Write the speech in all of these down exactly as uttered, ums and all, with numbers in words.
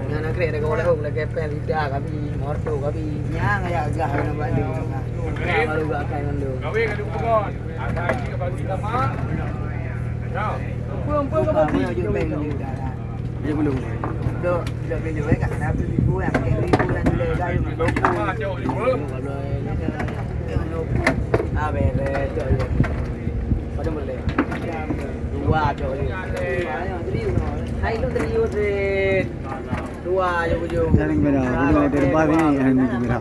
Nyan krek deungon lôn lagèe pèng lidah kabi, morto kabi. Nyang aya gah na bak lôn. Baru gak akai mandum. Gawe ka dipeugöt. Ada cit bagi sama. Ya. Peue-peue ka bagi? Dia belum. Dok, dok belum, eh, kat sana beli buah, pakai beli buah dan gula gayu. Sama cok lima. Ah, beres, cok lima. Pada boleh. Dua, cok lima. Hai, lu serius, Rin. Dua, cok ujung. Jaring merah, ujung ada lepas ni, yang ni merah.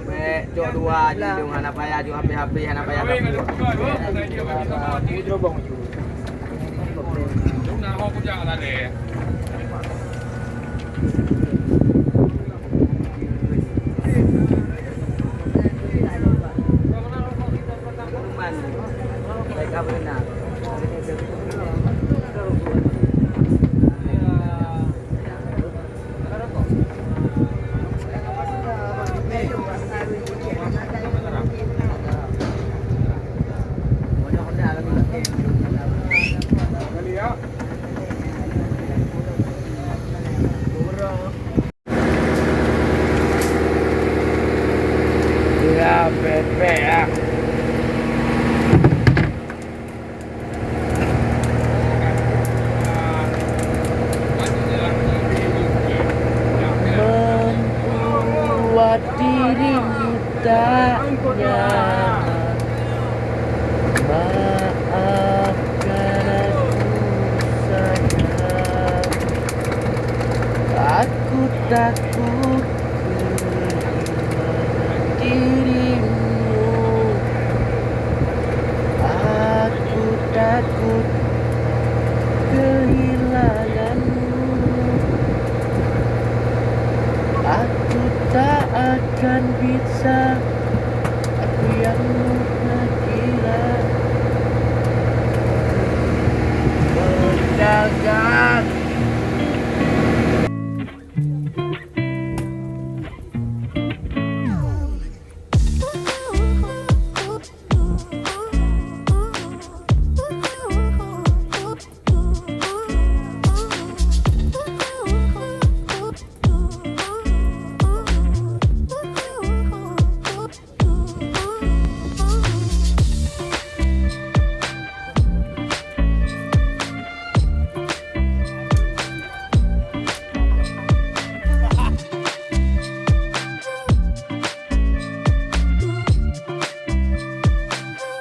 Baik, cok dua, ujung hana payah, cok habis-habis, hana payah. Terobong, ujung. Ya, pepek ah. Membuat dirimu tak nyaman. Maafkan aku sayang. Aku takut kehilangan dirimu. Aku takut kehilanganmu. Aku tak akan bisa